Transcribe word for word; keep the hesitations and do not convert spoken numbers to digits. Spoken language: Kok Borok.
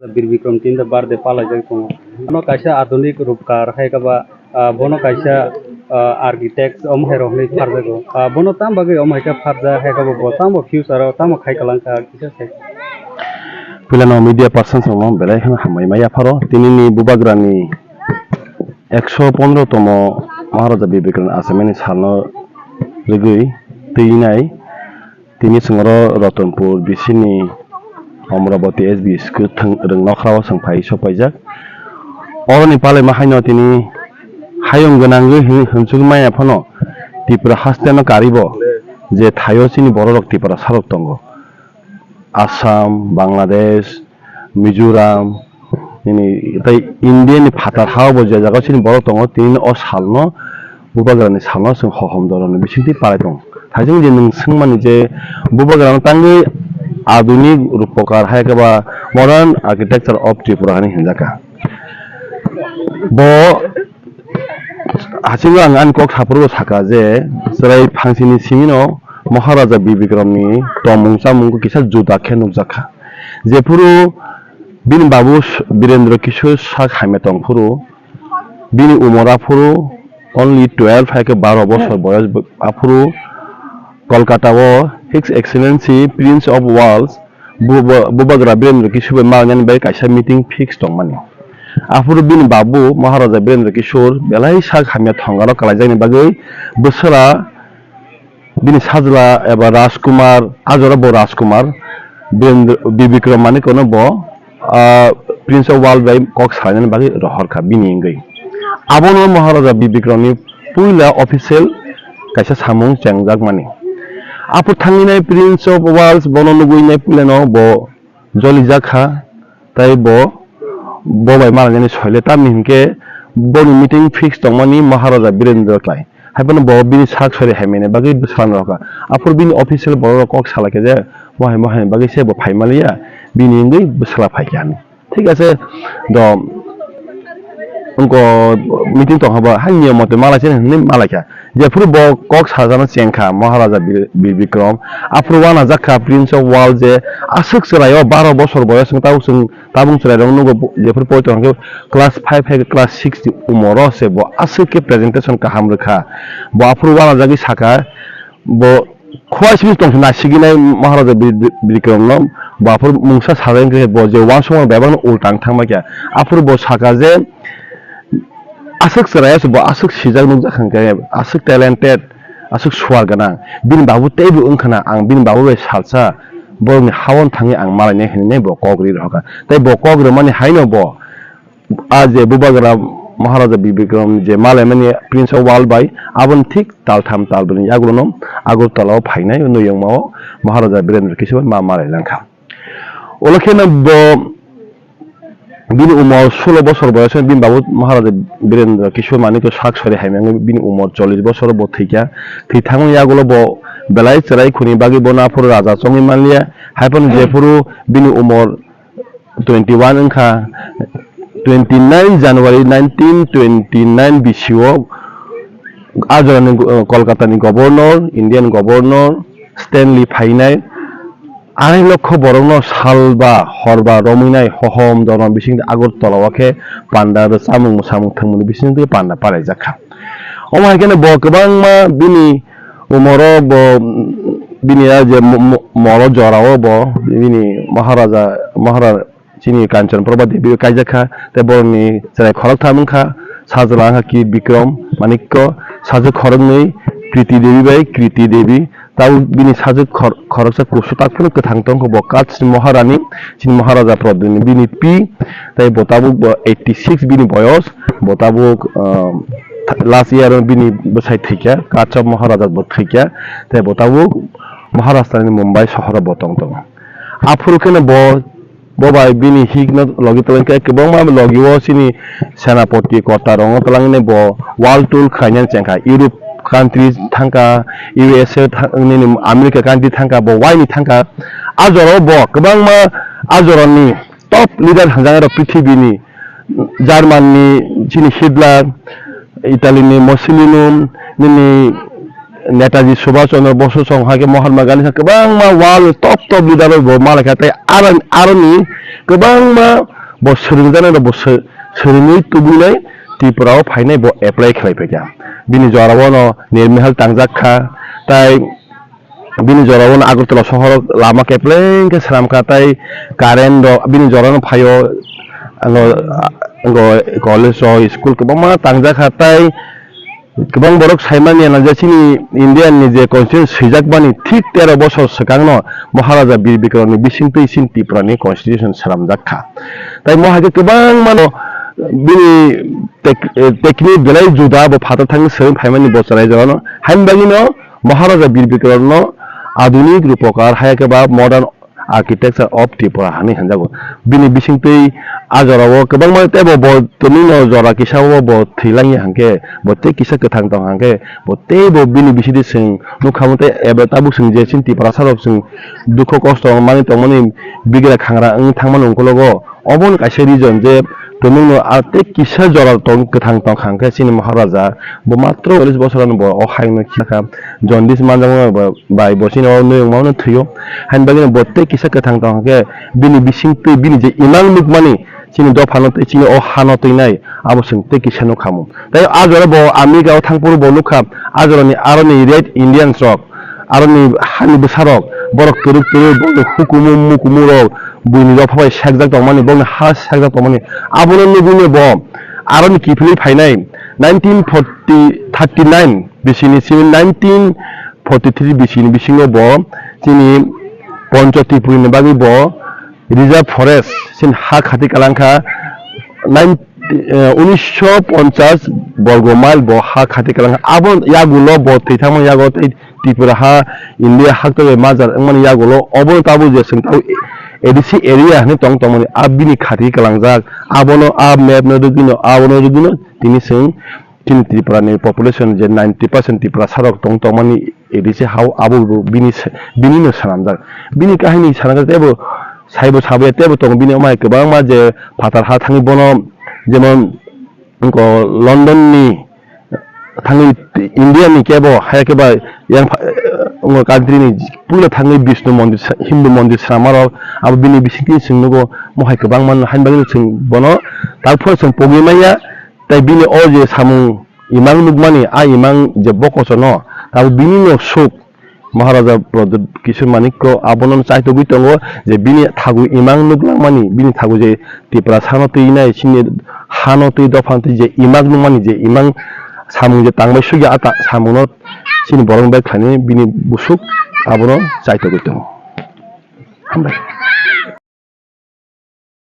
Bir Bikram tini da birthday palaijak tongo. Bono kaisa adhunik rupkar hai khe ba, ah, bono kaisa, ah, architect omo hai rok hinwi pharjago. Ah, bono tam bagwi omo hai khe pharjak hai khe bo, bo tamo future o tamo khai kalang kha kisa sai. Puilano media persons rokno belai kheno hambai ma yapharo. Tinini bubagrani ekso pondro tomo Maharaja Bir Bikram achaimani salno rigwi twinai. Tini chwng oro Ratanpur bisini Amravati S B school thwng rwng nokhrao chwng phai sok paijak. Oroni palaima haino tini hayung gwnangwi hin-, hwnchugwi maya phano Tripura hasteno karibo je thaio chini bororok Tiprasarok tongo. Assam, Bangladesh, Mizoram, nini tei India ni phatar ha bo je jaga chini borok tongo, tini o salno, bubagrani salno chwng hohom doroni bisingtwi palai tongo. Thaising je nwng swngmani je bubagrano tangwi adhunik rupokar hai khe ba modern architecture of Tripura hinwi hinjak kha. Bo hasingo ang ani kok saphuru saka je chwrai phangsini simino Maharaja Bir Bikramni tongmung chamung kisa juda khe nukjak kha. Jephuru bini babu Birendra Kishore sak hamya tongphuru, bini umor aphuru only twelve hai khe baro bosor boyos aphuru Kolkata o His Excellency Prince of Wales Bu-, bu-, bubagra Birendra Kishore bai malnani bai kaisa meeting fix tongmani. Aphuru bini babu Maharaja Birendra Kishore belai sak hamya thongaro kalaijakni bagwi bwswla bini sajla eba Rajkumar, ajora bo Rajkumar, Birendra, Bibikram Manikno bo, ah, Prince of Wales bai kok salainani bagwi rohor kha bini wngwi. Abono Maharaja Bibikramni puila official kaisa samung chengjakmani. Aphuru thangwi nai Prince of Wales bono nugwi nai puilano bo jolijak kha, tei bo, bo bai malainani soile, tamni hinkhe boni meeting fix tongmani Maharaja Birendra Klai. Haiphano bo bini sak sori haimani bagwi bwswlano rokha. Aphuru bini official borok rok kok salai khe je, mohai mohai bagwi se bo phai maliya, bini wngwi bwswla phaikha hinwi. Thik ase, do, wngko meeting tong haba, hai niyom mote malai se hinwi malai kha. Jephuru bo kok sajano cheng kha, Maharaja Bir, Bir Bikram, aphuru uanajak kha Prince of Wales je aswk chwraio baro bosor boyos wng tabuk chwng, tabuk chwrairok nugo, jephuru pori tong khe class five hai khe class six ni umoro se bo aswk khe presentation kaham rwkha. Bo aphuru uanajagwi sakha, bo Khowai simi tong naisiginai Maharaja Bi-, Bi-, Bikramno, bo aphuru mungsa sajak wngkha khe bo je uansukmani bebakno ulta wng thangma khe. Aphuru bo saka je, aswk chwrai se bo aswk sijak nukjak hwnkhe, aswk talented, aswk suar gwnang. Bini babu teibo wngkhana, ang bini babu bai salsa borokni ha-o thangwi ang malainai hinwi bo kok ri rohorkha. Tei bo kok rwmani haino bo, a je bubagra Maharaja Bir Bikram je malaimani Prince of Wales bai, aboni thik taltham talbrwini yagulono Agartala o phainai, nuyungma o Maharaja Birendra Kishore ma malai langkha. Ulo kheno bo bini umor sulo bosor boyos, bini babu Maharaja Birendra Kishore Manikya sak sori haimya wngwi bini umor chollish bosor bo thwikha. Thwi thangmani yagulo bo belai chwrai khuni bagwi bono aphuru raja chongwi manliya. Haiphano jephuru bini umor twenty one wngkha, twenty nine January nineteen twenty nine bisio a jorani, uh, Kolkatani governor, Indian governor Stanley phainai, arai lokho borokno salba horba romwinai hohom dorma bisingtwi Agartala o khe panda rw chamung mwsamung thwngmani bisingtwi panda palaijak kha. Omo hai kheno bo kwbangma bini umoro bo, bini a je mo-, mo-, moro jorao bo bini Maharaja, Mahara-, chini Kanchan Prabha Devi kaijak kha, tei borokni chwrai khoroktham wngkha, sajla wngkha ki Bikram Manikya, sajwk khoroknwi Kriti Devi bai Kriti Devi, tabuk bini sajwk khor-, khoroksa kusu tak phano kwthang tongkha, bo Kachni Maharani, chini Maharaja Pradyumna bini pi, tei bo tabuk bo eighty six bini boyos, bo tabuk, ah, last year bini bwsai thwikha, Kachab Maharaja bo thwikha, tei bo tabuk Maharashtra ni Mumbai sohoro bo tong tongo. Aphuru kheno bo, bo bai bini hikno logi twlang khe kwbangma logi o chini senapoti kota rokno twlangwi bo world tour khlainani chengkha, Europe country thangkha, U S A thang-, nini America country thangkha, bo waini thangkha. A jorao bo kwbangma a jorani top leader hwnjaknai rok prithibini, German ni chini Hitler, Italy ni Mussolini, nini Netaji Subhash Chandra Bose song hai khe Mahatma Gandhi sa kwbangma world top top leader rok bo malaikha, tei aro, aroni kwbangma bo swrwngjaknai rok bo sw-, swrwngwi tubunai Tripura o phainai bo apply khlai phaikha. Bini jora o no Nirmihal tangjak kha, tai bini jora o no Agartala sohor o lama kepleng khe swnam kha, tai current rok bini jora no phaio, ano, ano college rok, school kwbangma tangjak kha, tai kwbang borok saimani ya nang je chini India ni je constitution swijak mani thik tero bosor swkang no Maharaja Bir Bikram ni bisingtwi chini Tripura ni constitution swnamjak kha. Tai mo hai khe kwbangma no bini tek-, eh, technique belai juda bo phatar thangwi swrwng phaimani bo chwrai jora no. Hain bagwi no Maharaja Bir Bikram no adunik rupokar hai khe ba modern architecture of Tripura hinwi hinjago. Bini bisingtwi a jorao kwbangma teibo bo tonwi no jora kisa o bo thwilang ya hwnkhe bo tei kisa kwthang tong hwnkhe bo teibo bini bisingtwi chwng nukha mo tei eba tabuk chwng je chini Tiprasa rok chwng dukho kosto manwi tongmani bigra khangra wngwi thangmani ungkologo obono kaisa reason je tonwi no a tei kisa jora tong kwthang tong hwnkhe chini Maharaja bo matro cholish bosor ano bo o hayung no khilakha jaundice manjakmani bai bo chini o nwng mano thwio. Hain bagwi no bo tei kisa kwthang tong hwnkhe bini bisingtwi bini je imang nukmani chini dophano tei chini o hano twinai abo chwng tei kisa nukhamu. Tai a jora bo America o thangphuru bo nukha a jorani aroni Red Indians rok aroni hani bwsarok borok twrwk twrwk boni hukumu mukumu rok buini dopha bai sekjak tongmani bokni ha sekjak tongmani abono nugwino bo aroni kiphilwi phainai nineteen forty thirty nine bisini simi nineteen forty three bisini bisingo bo chini Poncho Tripuri ni bagwi bo reserve forest sin ha khati kalangkha nine, eh, unisho ponchas borgo mile bo ha khati kalangkha abo yagulo bo thwi thangma yago tei Tripura ha India hakto bai majak wngmani yagulo obo tabuk je chwng tabuk A D C area hinwi tong tongmani a bini khati kalangjak abono a map no rwgwino abono rwgwino tini chwng chini Tripura ni population je ninety percent Tiprasa rok tong tongmani A D C hao abo bo bini se-, bini no swnamjak. Bini kahini sana khe teibo saibo sabai teibo tongo bini omai kwbangma je phatar ha thangwi bono jemon wngkho London ni thangwi India ni kebo hai khe ba yang pha-, wngkho country ni puila thangwi Bishnu mondir sa-, Hindu mondir swnama rok abo bini bisingtwi chwng nugo mo hai kwbangma hain bagwi chwng bono tak phano chwng pogwi manya. Tai bini o je samung imang nukmani, a imang je bokosono, abo bini no suk Maharaja Pradyot Kishore Manikya abono chaitogwi tongo je bini thagu imang nuklangmani, bini thagu je Tiprasano twinai, chini hano twi dophano twi je imang nukmani, je imang samung je tangbai sukya, a ta-, samungno chini borok bai khlainai bini busuk abono chaitogwi tongo. Hambai.